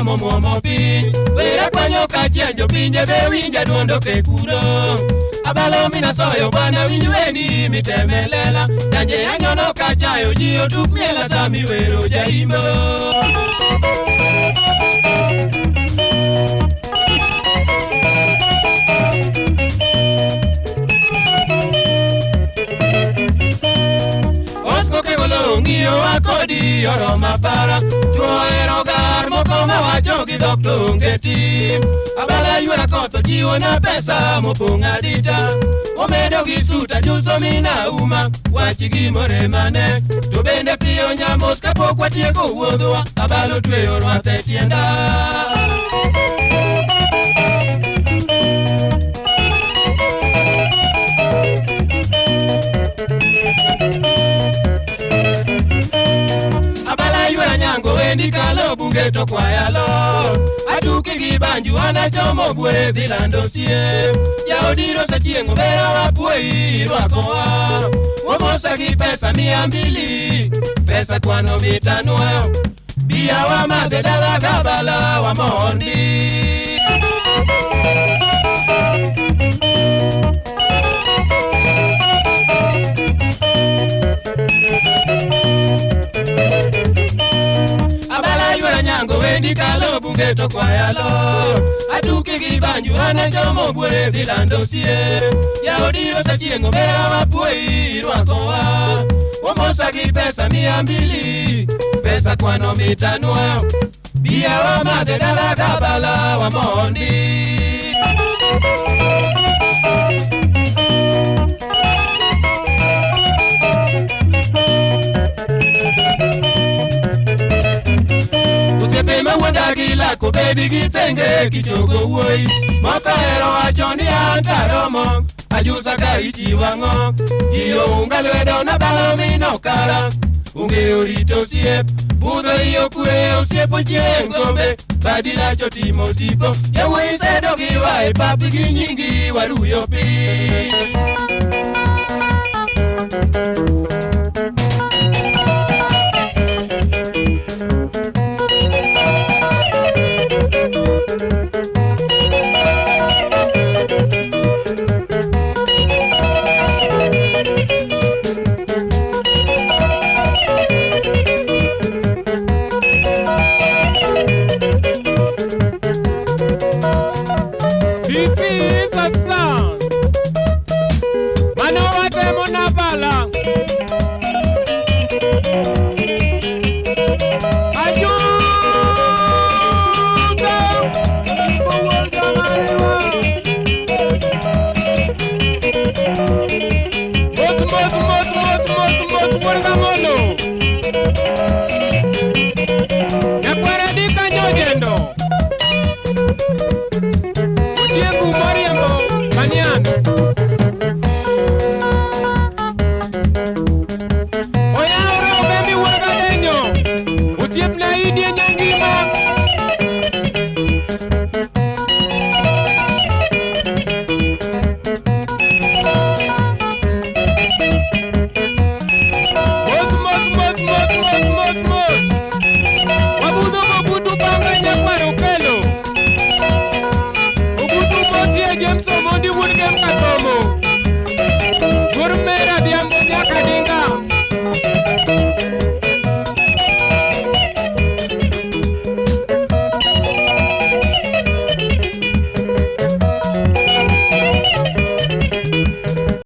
Momwomo piny wera kwanyo kaachiel jopinje be winja duondo ke kuno abalo minasoyo bwana winj wendi mitemelela danje anyono kachayo ji otuk miela sami wero jaimbo. Osco kegolo ng'iyowa kodi oroma para chuo ohero gar moko mawacho gi dhok to onge tim abala ywera koth ochiwona pesa mopong' adita omedo gi suta juso mina uma wach gimoremane to bende piyo nyamos kapok watieko wuodhwa abalo tweyo rwath e tienda. Abala ywera nyango wendi kalo bunge to kwayalo atuki gi banju anachomo bwe dhi lando siem jaodiro sachieng' omera wapuoyi irwakowa omosa gi pesa 200 pesa kwano mitanwayo biya wamadhe dala kabala wamondi. Abala ywera nyango wendi kalo bunge to kwayalo atuki gi banju anachomo bwe dhi lando siem jaodiro sachieng' omera wapuoyi irwakowa omosa gi pesa 200 pesa kwano mitanwayo biya wamadhe dala kabala wamondi. Osiepe mawuonda gi lako bedi gi tenge kichogo wuoyi moko ohero wacho ni an taromo ajusa ka ichiwang'o ji ounga lwedo nabalo minokara ung'eyo rito osiep budho iyo kwe osiep ochieng' gombe badilach otimo tipo yawuoyi sedo gi wa e pap gi nyingi waruyo piny.